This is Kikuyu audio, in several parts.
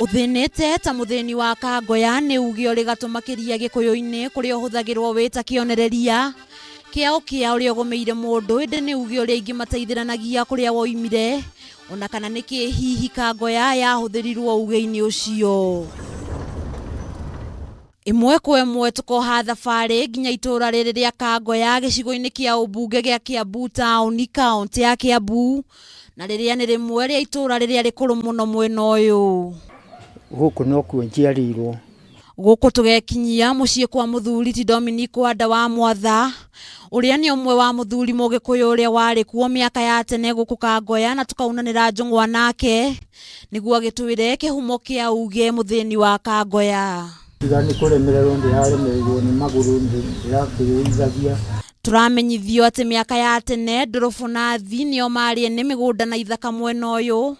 Ũthĩnĩte ta mũthĩni wa Kangoya nĩ uge ũrĩ gatũ makĩria Gĩkũyũ-inĩ kũrĩa ũhũthagĩrwo wĩ ta kĩonereria kĩa ũkĩa ũrĩa ũgũmĩire mũndũ, ĩndĩ nĩ uge ũrĩa aingĩ mateithĩranagia kũrĩa woimire ona kana nĩkĩ hihi Kangoya yahũthĩrirwo uge-inĩ ũcio. Ĩmwe kwa ĩmwe tũkoha thabarĩ nginya itũra rĩrĩ rĩa Kangoya gĩcigo-inĩ kĩa ũmbunge gĩa Kiambu taũni kaũntĩ ya Kiambu, na rĩrĩa nĩ rĩmwe rĩa itũra rĩrĩa rĩkũrũ mũno mwena ũyũ. Gũkũ nokuo njiarĩirwo. Gũkũ tũgekinyia mũciĩ kwa mũthuri ti Dominic Wanda wa Mwatha, ũrĩa nĩ ũmwe wa mũthuri mũgĩkũyũ ũrĩa warĩ kuo mĩaka ya tene gũkũ Kangoya, na tũkaunanĩra njũng'wa nake nĩguo agĩtwĩre kĩhumo kĩa uge mũthĩni wa Kangoya. Tiga nĩ kũremererwo ndĩraremererwo nĩ magũrũ, ndĩrakĩũithagia. Tũramenyithio atĩ mĩaka ya tene ndũrũbũ na thi nĩo marĩ ene mĩgũnda na ithaka mwena ũyũ,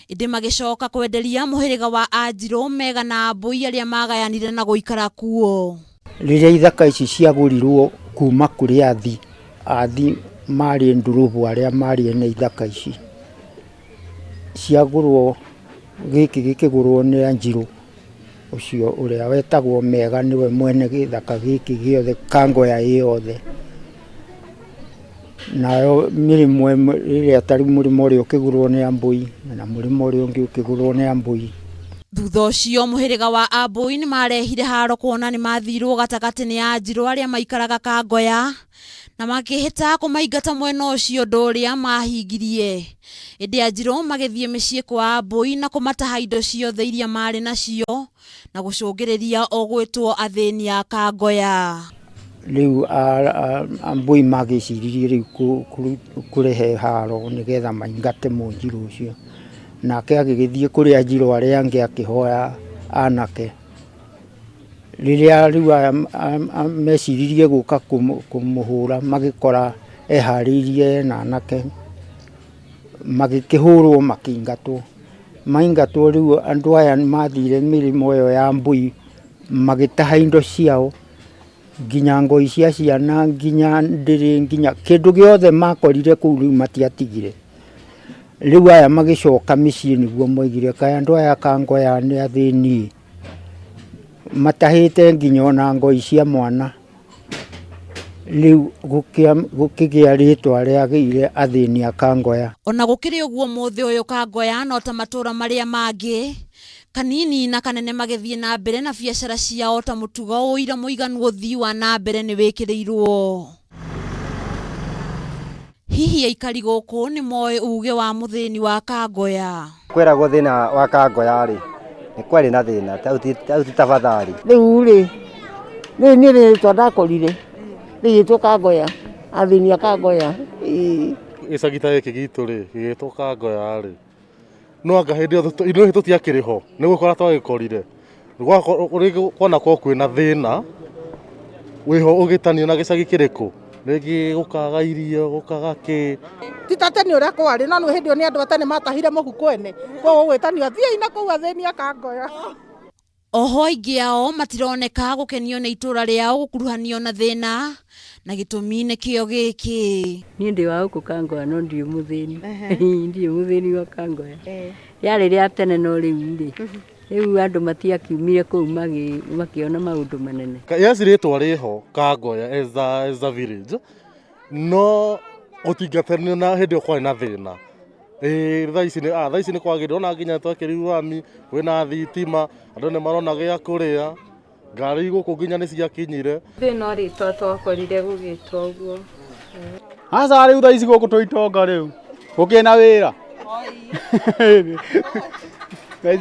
ĩndĩ magĩcoka kwenderia mũhĩrĩga wa Anjirũ Mega na Ambũi arĩa magayanire na gũikara kuo. Rĩrĩa ithaka ici ciagũrirwo kuma kũrĩ athi, athi marĩ ndũrũbũ arĩa marĩ ene ithaka ici, ciagũrwo gĩkĩ gĩkĩgũrwo nĩ Anjirũ ũcio ũrĩa wetagwo Mega nĩwe mwene gĩthaka gĩkĩ gĩothe Kangoya ĩ yothe. Nayo mĩrĩmo ĩmwe ĩrĩa ta rĩu mũrĩmo ũrĩa ũkĩgũrwo nĩ Ambũi na mũrĩmo ũrĩa ũngĩ ũkĩgũrwo nĩ Ambũi. Thutha ũcio mũhĩrĩga wa Ambũi nĩ marehire haro kuona nĩ mathirwo gatagatĩ nĩ Anjirũ arĩa maikaraga Kangoya na makĩhĩta kũmaingata mwena ũcio ũndũ ũrĩa mahingirie. Ĩndĩ Anjirũ magĩthiĩ mĩciĩ kwa Ambũi na kũmataha indo ciothe iria marĩ nacio na gũcũngĩrĩria o gwĩtwo athĩni a Kangoya. Rĩu Ambũi magĩciririe rĩu kũrehe haro nĩgetha maingate mũnjirũ ũcio. Nake agĩgĩthiĩ kũrĩ Anjirũ arĩa angĩ akĩhoya anake. Rĩrĩa rĩu aya meciririe gũka kũmũhũra magĩkora eharĩirie na anake, magĩkĩhũrwo makĩingatwo. Maingatwo rĩu andũ aya mathire mĩrĩmo ĩyo ya Ambũi magĩtaha indo ciao, nginya ngoi cia ciana, nginya ndĩrĩ, nginya kĩndũ gĩothe makorire kũu rĩu matiatigire. Rĩu aya magĩcoka mĩciĩ nĩguo moigire kaĩ andũ aya Kangoya nĩ athĩni ĩ, matahĩte nginya ona ngoi cia mwana. Rĩu gũkĩgĩa rĩtwa rĩagĩire athĩni a Kangoya. Ona gũkĩrĩ ũguo mũthĩ ũyũ Kangoya no ta matũra marĩa mangĩ kanini na kanene magĩthiĩ na mbere na biacara ciao ta mũtugo ũira mũiganu ũthii wa na mbere nĩ wĩkĩrĩirwo. Hihi aikari gũkũ nĩ moĩ uge wa mũthĩni wa Kangoya? Kwĩragwo thĩna wa Kangoya rĩ, nĩ kwarĩ na thĩna ta tafadhali. Rĩu rĩ, rĩu niĩ rĩtwa ndakorire rĩgĩtwo Kangoya, athĩni a Kangoya. Gĩcagi ta gĩkĩ gitũ rĩ, gĩgĩtwo Kangoya rĩ, no anga hĩndĩ ĩyo ithuĩ tũtiakĩrĩ ho, nĩ gũkora twagĩkorire. Rĩngĩ kuona korwo kwĩna thĩna wĩho ũgĩtanio na gĩcagi kĩrĩkũ, rĩngĩ gũkaga irio, gũkaga kĩ. Ti ta tene ũrĩa kwarĩ, no nĩ hĩndĩ ĩyo nĩ andũ a tene matahire mũhu kwene, koguo gũgwĩtanio thiĩi na kũu athĩni a Kangoya. Oho aingĩ ao matironeka gũkenio nĩ itũra rĩao gũkuruhanio na thĩna, na gĩtũmi nĩkĩo gĩkĩ. Niĩ ndĩ wa gũkũ Kangoya no ndirĩ mũthĩni. Ndirĩ mũthĩni wa Kangoya. Rĩarĩ rĩa tene no rĩu rĩ, rĩu andũ matiakiumire kũu makĩona maũndũ manene. Yes, rĩtwa rĩho Kangoya as a village, no gũtingatanio na hĩndĩ ĩyo kwarĩ na thĩna. Ĩĩ thaa ici nĩ thaa ici nĩ kwagĩrĩire, ona nginya twekĩrirwo rami, kwĩna thitima, andũ nĩ marona gĩa kũrĩa, ngari gũkũ nginya nĩ ciakinyire. Ithuĩ no rĩtwa twakorire gũgĩtwo ũguo. Aca rĩu thaa ici gũkũ twĩ itonga rĩu, gũkĩrĩ na wĩra. Thaa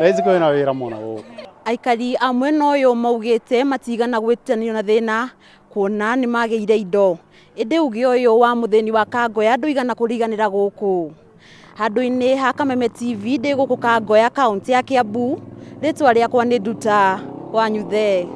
ici kwĩna wĩra mũno gũkũ. Aikari a mwena ũyũ maugĩte matigana gwĩtanio na thĩna kuona nĩ magĩire indo, ĩndĩ uge ũyũ wa mũthĩni wa Kangoya ndũigana kũriganĩra gũkũ. Handũ-inĩ ha Kameme TV ndĩ gũkũ Kangoya kaũntĩ ya Kiambu, rĩtwa rĩakwa nĩ Nduta Wanyuthe.